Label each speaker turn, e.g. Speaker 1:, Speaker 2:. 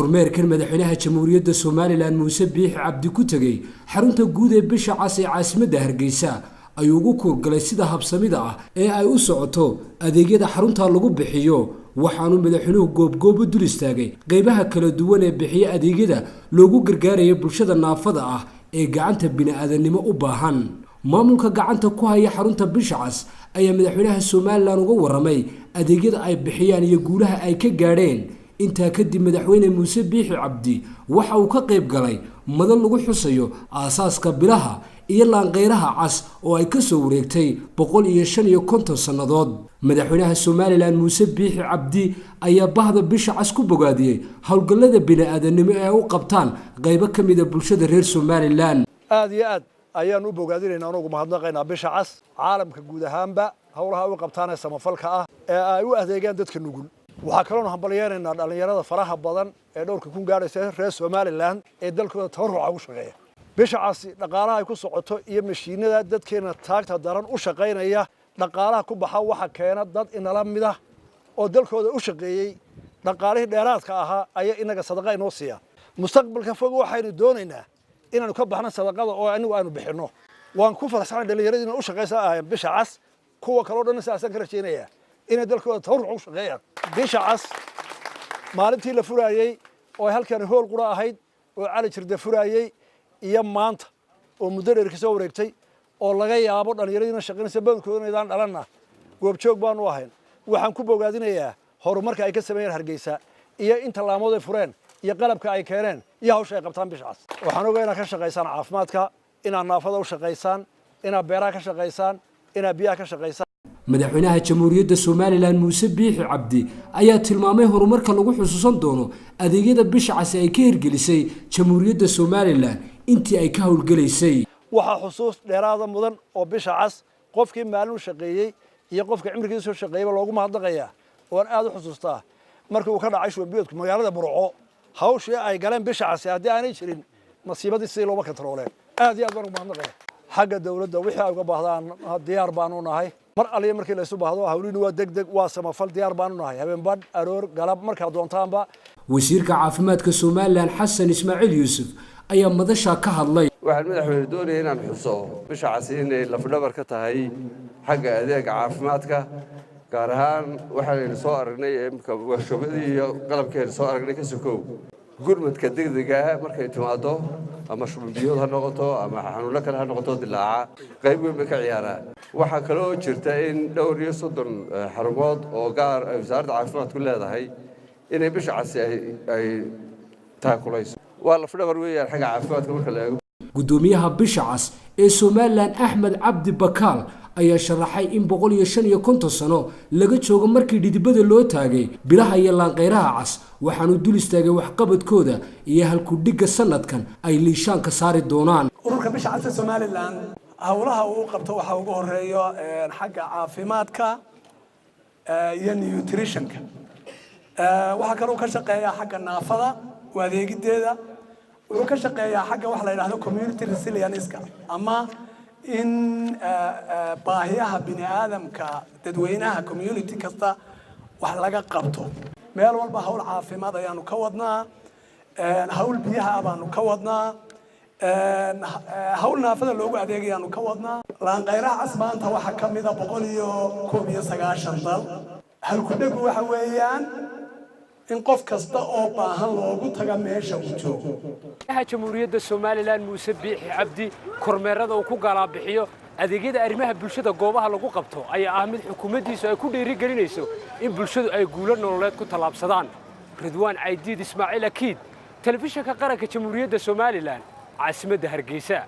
Speaker 1: Kormeerkan madaxweynaha Jamhuuriyadda Somaliland Muuse Biixi Cabdi ku tegey xarunta guud ee Bisha Cas ee caasimadda Hargeysa ayuu ugu kuurgalay sida habsamida ah ee ay u socoto adeegyada xarunta lagu bixiyo. Waxaanu madaxweynuhu goobgoob u dul istaagay qeybaha kala duwan ee bixiya adeegyada loogu gargaaraya bulshada naafada ah ee gacanta bini'aadanimo u baahan. Maamulka gacanta ku haya xarunta Bisha Cas ayaa madaxweynaha Somaliland uga warramay adeegyada ay bixiyaan iyo guulaha ay ka gaadheen. Intaa kadib, madaxweyne Muuse Biixi Cabdi waxa uu ka qayb galay madal lagu xusayo aasaaska Bilaha iyo Laanqeyraha Cas oo ay ka soo wareegtay 155 sannadood. Madaxweynaha Somaliland Muuse Biixi Cabdi ayaa bahda Bisha Cas ku bogaadiyey howlgallada bini'aadanimo ee ay u qabtaan qaybo ka mida bulshada reer Somaliland.
Speaker 2: Aad iyo aad ayaan u bogaadinaynaa, anugu mahadnaqaynaa Bisha Cas caalamka guud ahaanba howlaha u qabtaan ee samafalka ah ee ay u adeegaan dadka nugul. Waxaa kaloonu hambalyeenaynaa dhallinyarada faraha badan ee dhowrka kun gaadhaysa reer Somaliland ee dalkooda tabaruca ugu shaqeeya. Bisha Casi dhaqaalaha ay ku socoto iyo mashiinada dadkeena taagta daran u shaqaynaya, dhaqaalaha ku baxa waxa keena dad inala mid ah oo dalkooda u shaqeeyey. Dhaqaalihii dheeraadka ahaa ayaa inaga sadaqa inoo siiya. Mustaqbalka fog waxaynu doonaynaa inaanu ka baxno sadaqada oo anigu aynu bixinno. Waan ku faraxsanay dhallinyaradiina u shaqaysa Bisha Cas. Kuwa kaleo dhan sidaasaan ka rajaynayaa inay dalkooda tabaruc u shaqeeyaan. Bisha Cas maalintii la furaayey oo halkan hool qura ahayd oo Cali Jirde furaayey iyo maanta oo muddo dheer ka soo wareegtay oo laga yaabo dhallinyaradiina shaqaynaysa badankooda inaydaan dhalanna, goobjoog baanu ahayn. Waxaan ku bogaadinayaa horumarka ay ka sameeyeen Hargeysa iyo inta laamood ay fureen iyo qalabka ay keeneen iyo hawsha ay qabtaan Bisha Cas. Waxaan ogaa inaad ka shaqaysaan caafimaadka, inaad naafada u shaqaysaan, inaad beeraha ka shaqaysaan, inaad biyaha ka shaqaysaan.
Speaker 1: Madaxweynaha Jamhuuriyadda Somaliland Muuse Biixi Cabdi ayaa tilmaamay horumarka lagu xusuusan doono adeegyada Bisha Casi ay ka hirgelisay Jamhuuriyadda Somaliland intii ay ka howlgelaysay.
Speaker 2: Waxaa xusuus dheeraada mudan oo Bisha Cas qofkii maalin u shaqeeyey iyo qofka cimrigiisa soo shaqeeyeyba loogu mahadnaqayaa oon aad u xusuustaa markii uu ka dhacay shubanbiyoodku magaalada Burco, hawshii ay galeen Bisha Casi. Haddii aanay jirin, masiibadii sidii looma kantarooleen. Aad iyo aad baan ugu mahadnaqaya. Xagga dawladda wixii ay uga baahdaan diyaar baanu nahay. Mar aliya markii laysu baahdo, hawliinu waa deg deg, waa samafal, diyaar baanu nahay, habeen badh, aroor, galab, markaa doontaanba.
Speaker 1: Wasiirka caafimaadka Somaliland Xasan Ismaaciil Yuusuf ayaa madashaa ka hadlay.
Speaker 3: Waxaan, madaxweyne, doonaya inaan xuso Bisha Casi inay lafdhabar ka tahay xagga adeega caafimaadka, gaar ahaan waxaanaynu soo aragnay imika workshopadii iyo qalabkii soo aragnay ka sokow, gurmadka degdega ah markay timaado, ama shubanbiyood ha noqoto ama xanuunno kale ha noqoto dilaaca, qayb weyn bay ka ciyaaraan. Waxaa kaloo jirta in dhowr iyo 30 xarumood oo gaar ay wasaaradda caafimaadku leedahay inay Bisha Casi ay taakulayso. Waa lafdhabar weeyaan xagga caafimaadka marka la eego.
Speaker 1: Guddoomiyaha Bisha Cas ee Somaliland Axmed Cabdi Bakaal ayaa sharaxay in 155 sano laga joogo markii dhidibada loo taagay Bilaha iyo Laanqeyraha Cas. Waxaanu dul istaagay waxqabadkooda iyo halkudhigga sanadkan ay liishaanka saari doonaan.
Speaker 4: Ururka Bisha Cas ee Somaliland howlaha uu qabto waxaa ugu horeeyo xagga caafimaadka iyo nutritionka. Waxaa kaloo ka shaqeeyaa xagga naafada u adeegideeda. Wuxuu ka shaqeeyaa xagga waxa la yidhahdo community resilience, ama in baahiyaha bini aadamka dadweynaha community kasta wax laga qabto. Meel walba hawl caafimaad ayaanu ka wadnaa, hawl biyaha ah baanu ka wadnaa, hawl naafada loogu adeegayaanu ka wadnaa. Laanqayraha Cas maanta waxaa ka mida 191 dal. Halkudhegu waxa weeyaan in qof kasta oo baahan loogu taga meesha uu joogo.
Speaker 1: Jamhuuriyadda Somaliland Muuse Biixi Cabdi kormeerada uu ku galaabixiyo adeegyada arrimaha bulshada goobaha lagu qabto ayaa ah mid xukuumaddiisu ay ku dhiirigelinayso in bulshadu ay guulo nololeed ku tallaabsadaan. Ridwaan Caydiid Ismaaciil Akiid, Telefishinka Qaranka Jamhuuriyadda Somaliland, caasimadda Hargeysa.